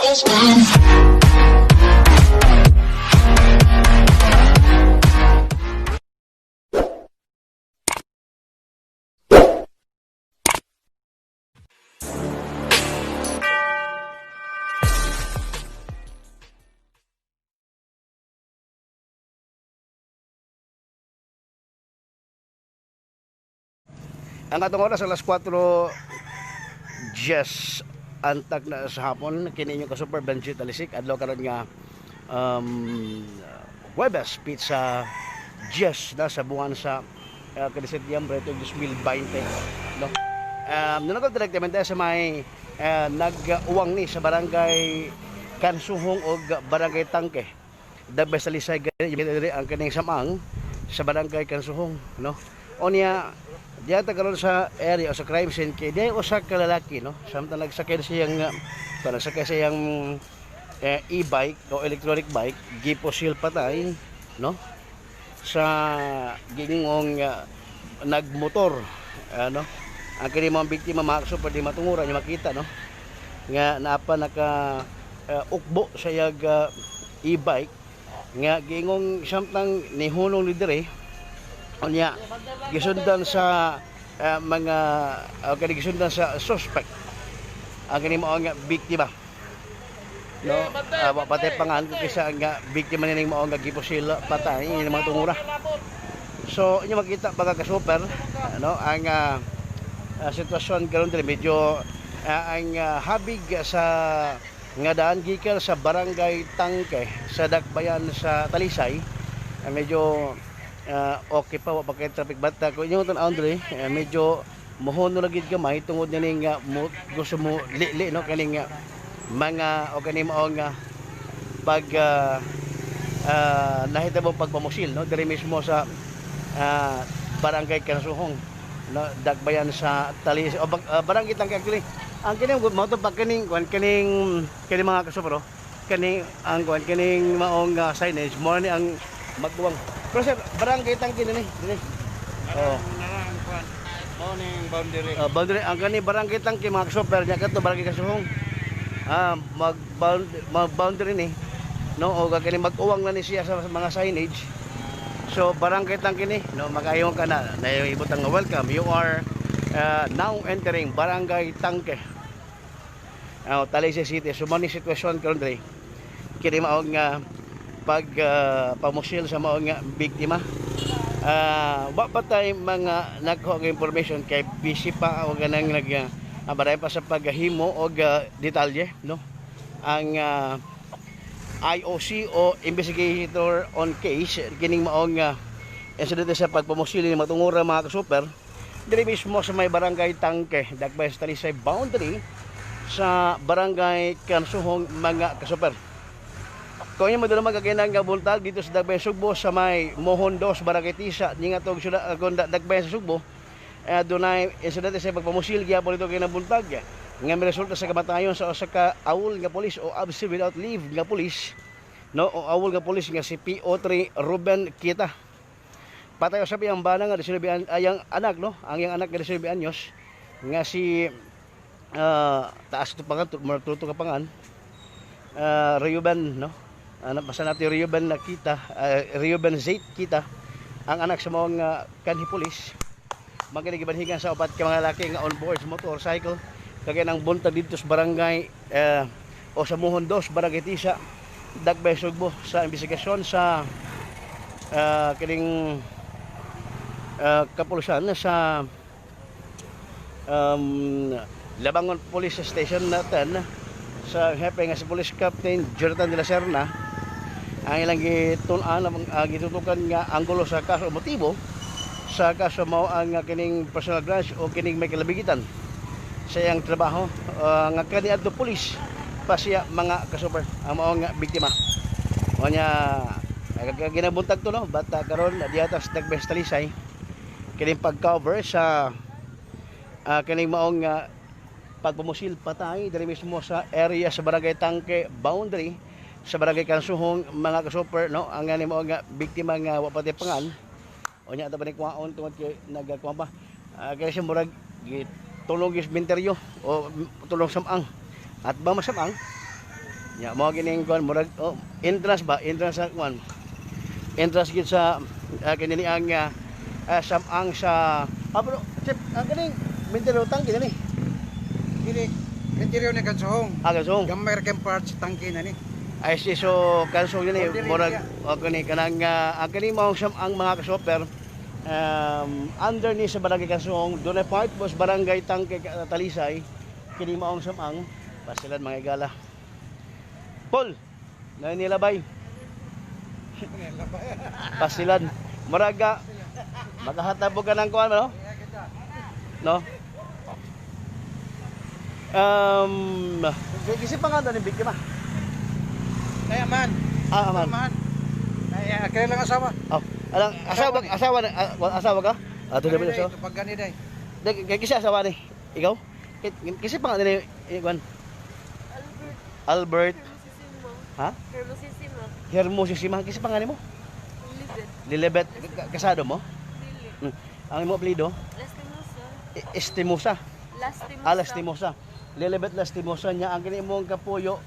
Ang atong oras alas 4:10 antak na sa hapon, kini inyong ka-super Benji Talisik adlaw karon nga Huwebes pizza 10 na sa buwan sa Setyembre 2020, no. Nunagol direktamente sa may nag-uwang ni sa barangay Kansuhong og barangay Tangke. Dagbay sa Lisay gani ang kaning samang sa barangay Kansuhong, no. O niya diya ta karon sa area o sa crime scene kay diay usa ka lalaki, no, samtang nagsakay siyang para sakay siyang e-bike o electronic bike, gipusil patay, no, sa gingong nagmotor, ano. Ang kini mga biktima, mga super, di matungura niya makita, no, nga naapa naka ukbo sa iyang e-bike nga gingong samtang nihunong ni dire. Unya gisundan sa mga kani gisundan sa suspect ang kini mao nga biktima, no. Wa patay pangan kung kinsa nga biktima nining mao nga gipusil patay ini mga tungura. So inyo makita mga ka-super, ano, ang sitwasyon karon diri medyo ang habig sa nga daan gikan sa barangay Tangke sa Dakbayan sa Talisay, medyo okay pa, wa pa kay traffic bata ko inyo tan Andre, medyo mohon na lagi gamay tungod nining gusto mo li-li, no, kaning mga o kaning mao nga pag nahitabo pagpamusil, no, diri mismo sa barangay Kansuhong, no, Dakbayan sa Talisay o barangay Tangke. Actually ang kining mao to pag kaning kuan kaning kaning mga kasupro kaning ang kuan kaning maong signage mo ni ang magduwang. Pero sir, barangay Tangke ni dinhi. Oh. Mao ning boundary. Boundary ang kani barangay Tangke mga kasupro nya kadto barangay Kansuhong. Mag boundary ni, no, o kani mag-uwang na ni siya sa mga signage. So barangay Tangke ni, no, magayon ka na naibutang nga welcome, you are now entering barangay Tangke, Talisay City. So mao ni sitwasyon karon diri kini mao nga pag pamusil sa mao nga biktima. Wa pa tay mga nagkuha nga information kay busy pa o ganang nag baray pa sa paghimo og detalye, no, ang IOC o investigator on case kining maong insidente sa pagpamusil ni matungura mga kasuper diri mismo sa may barangay Tangke, Dakbayan sa Talisay boundary sa barangay Kansuhong mga kasuper. Kung inyo madala magkakinang nga buntag dito sa Dakbayan Sugbo sa may Mohon Dos, Barangay Tisa, ningatog syudad Dakbayan sa Sugbo, dunay insidente sa pagpamusil gyapon dito kay buntag nga resulta sa kamatayon sa usa ka awol nga pulis o absent without leave nga pulis, no, o awol nga pulis nga si PO3 Ruben Kita. Patay usab iyang bana nga 19 ayang anak, no, ang iyang anak nga 19 anyos nga si taas to pangan, tuto ka pangan, Reuben, no. Anak basta natin Reuben na kita, Reuben Zait kita, ang anak sa mga kanhi pulis. Magaling gibanhigan sa upat ka mga lalaki nga on board sa motorcycle kagaya ng buntag dito sa barangay o sa Mohon Dos, Barangay Tisa, Dakbayan Sugbo sa investigasyon sa kining kapulisan sa Labangon Police Station natin sa hepe nga si Police Captain Jonathan de la Serna. Ang ilang gitun-an, gitutukan nga anggulo sa kaso o motibo sa kaso mao ang kining personal grudge o kining may kalabigitan sa iyang trabaho, nga kaniadto pulis pa siya mga kasuper ang mao nga biktima. O nya ginabuntag to, no, bata karon diha sa Dakbayan sa Talisay kining pag-cover sa kining maong pagpumusil patay diri mismo sa area sa barangay Tangke boundary sa barangay Kansuhong mga kasuper, no. Ang ani mao nga biktima nga wa pati pangan o nya ta pa ni kuwaon tungod kay nagakuha pa, kay siya murag gitulong gis minteryo o tulong samang at ba masamang Ya, mo gining kuan, murag, oh, entrance ba? Entrance sa kuan. Entrance gid sa kini ang samang sa pero chip ang kaning Mindoro tangke ni. Dili interior ni Kansohong. Ah, Kansong. Gamay ra kay parts tangke na ni. Ay si so Kansong yun eh, Boundary murag niya. o kani kanang ang kani mao ang mga kasoper under ni sa barangay Kansong, dunay part boss barangay Tangke Talisay kini maong samang basilan mga igala. Paul, nanilabay. Basilan. Muraga makahatabo ka ng kuan, no? No? Kasi pa nga ni biktima. Kaya man. Ah, aman. Man. Kaya kaya lang asawa. Oh, alang asawa asawa asawa ka? Ah, tuloy ba so? Pag gani day. Kay kasi asawa ni. Ikaw? Kasi pa nga ni kuan. Albert. Albert, Hermosissimo. ha? Hermosissimo. Hermosissima. Kasi pa nga mo? Elizabeth. Lilibet, kasado mo? Dili. Ang imo apelyido? Lastimosa. Estimosa. Lastimosa. Ah, Lastimosa. Lilibet Lastimosa niya ang kini imong kapuyo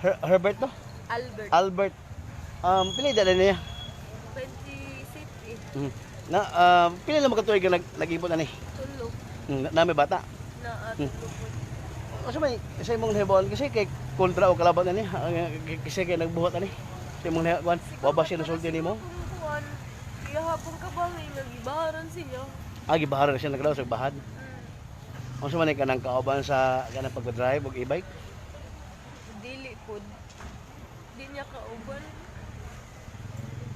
Herbert, no? Albert. Albert. Pili dala niya. 27 eh. Na pila na makatuig ka nag-ibot ani? Tulo. Na may bata. Na tulo po. Kasi may sa imong nahibon kasi kay kontra o kalaban ani, kasi kay nagbuhat ani. Sa imong nahibon, wa ba siya nasulti nimo? Kung kuwan, ihapon ka ba may nagibaharan siya? Ah, gibaharan siya naglaw sa bahad. Unsa man ni kanang kauban sa kanang pag-drive og e-bike? Dili po. Di niya kauban.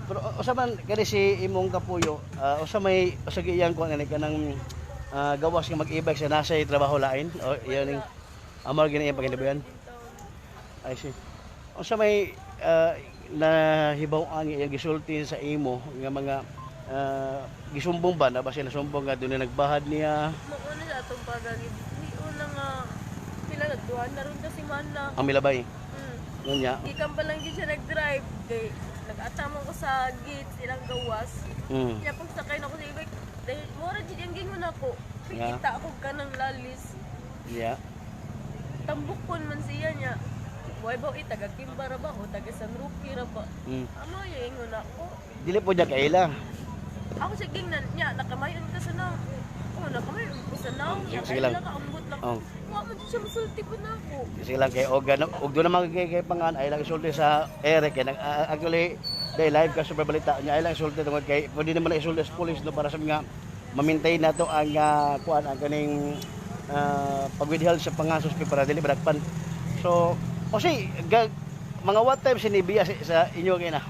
Pero usa man kani si imong kapuyo, usa may usa giyang kuan ani kanang gawas nga mag-e-bike sa nasa trabaho lain o iyan ning amor gini iyang pagkinabuyan. I see. Unsa may nahibaw-an nga iyang gisulti sa imo nga mga gisumbong ba na ba siya nasumbong nga doon na nagbahad niya? Mauna sa atong pagagid. Ni una nga sila nagduhan na ron kasi man na. Ang milabay niya. Gikan pa lang gid siya nag-drive kay nag-atamo ko sa gate silang gawas. Kaya pagsakay na ko sa e-bike, dahil mura jud ang gingon ako. Kita ako kanang lalis. Tambukon man siya niya. Buhay ba taga Kimba ra ba o taga San Roque ra ba? Amo yung ingon ako. Dili po niya kaila. Ako siya gingnan niya, nakamayon ka sa naw. Oh, nakamayon ko sa naw. Sige, sige lang. Nakaila ka, ambot lang. Oh. Wa man jud siya musulti po na ako. Sige lang kay og og doon naman kay pangan ay lang isulti sa ere kay nag actually dahil live ka super balita niya ay lang isulti tungod kay pwede naman na isulti sa police, no, para sa mga ma-maintain nato ang kuan ang kaning pag-withheld sa pangasos para dili madakpan. So, o si mga what time sinibiya sa inyo kay na?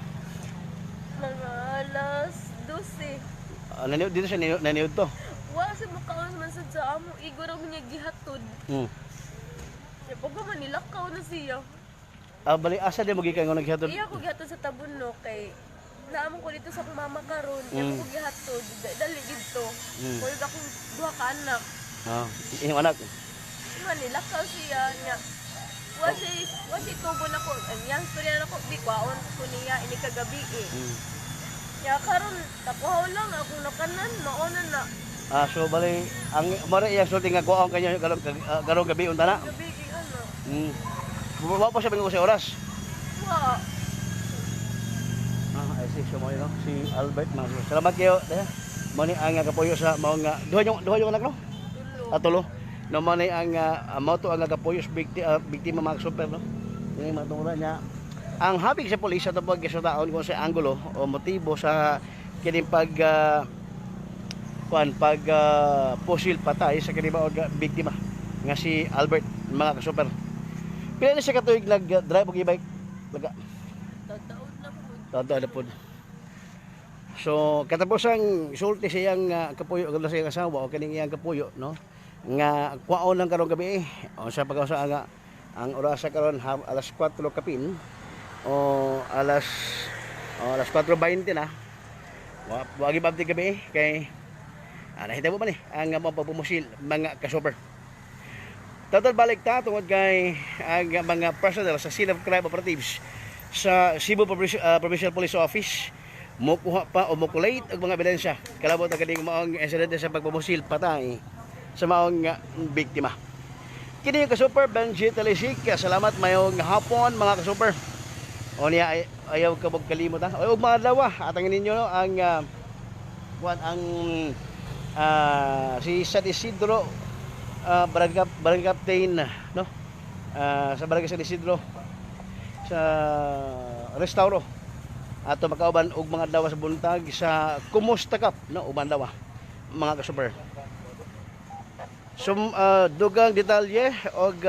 Mga alas 12. Dito siya naniud to. Wa sa mukaon man sad sa amo, igo ra man niya gihatod. Ya pag man nilakaw na siya. Ah, bali asa di mo gikan nga naghihatod? Iya ko gihatod sa Tabuno kay naamon ko dito sa akong mama karon. Iya ko gihatod dali didto. Kuyog akong duha ka anak. Ah, inyong anak. Man nilakaw siya niya. Wa siya tugon ako. Ang iyang storya nako di kwaon ko niya ini kagabi eh. Ya karon takuhaw lang akong nakanan mauna na. Ah, so bali ang mara iyang sulti nga kuwaon kanyo karong karong gabi unta na. Gabi eh, ano. Wa pa siya bingo sa oras. Wa. Ah, I see. So mo no, si Albert mga sir. Salamat kayo. Dahil mo ni ang kapuyo sa mao nga duha yung anak, no? Tulo. Atulo. No mo ni ang mao to ang kapuyo sa biktima mga super, no. Yung mga tungura niya. Ang habig sa pulis sa tubag sa taon kung sa anggulo o motibo sa kining pag kuan pag pusil patay sa kining mga biktima nga si Albert mga kasuper. Pila na siya katuig nag-drive og e-bike? Laga. Tataon na po. Totoo na po. So, katapos ang sulti sa iyang kapuyo, sa iyang asawa o kaning iyang kapuyo, no? Nga kwaon lang karong gabi eh. O sa pagkausa nga ang orasa karon alas 4 kapin o alas 4:20 na. Wa wa gibabti gabi eh kay nahitabo man eh ang mga pagpumusil mga kasoper. Total balik ta tungod kay ang mga personnel sa Scene of Crime Operatives sa Cebu Provincial Police Office mokuha pa o mokulate og mga ebidensya kalabot ang kaning maong insidente sa pagpamusil patay sa maong biktima. Kini yung kasuper Benji Talisik. Salamat, mayong hapon, mga kasuper. O niya ay, ayaw ka kalimot ha. Ay, ug mga adlaw atangin ninyo, no, ang kuan ang si San Isidro barangay captain, no, sa barangay San Isidro sa Restauro ato makauban og mga adlaw sa buntag sa Kumusta Cup, no, uban adlaw, mga kasuper. So dugang detalye og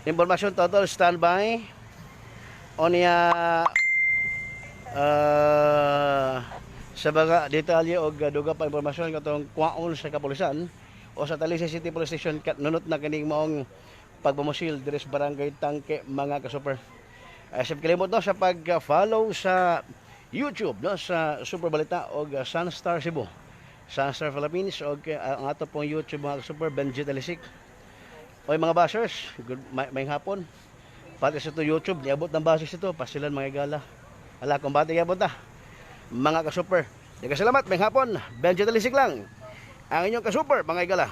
impormasyon total standby. O niya sa mga detalye og dugang pa impormasyon katong kwaon sa kapulisan o sa Talisay City Police Station nunot na kining maong pagpamusil diri sa Barangay Tangke, mga kasuper. Sa kalimot, no, sa pag-follow sa YouTube, no, sa Super Balita og Sunstar Cebu, Sunstar Philippines og ang ato pong YouTube, mga kasuper, Benji Talisik. Oy mga bashers, good may hapon. Pati sa to YouTube, niabot ng bashers ito, pasilan mga igala. Ala, kumbate gyapon ta, mga kasuper. Daghang salamat, may hapon. Benji Talisik lang, ang inyong kasuper, mga igala.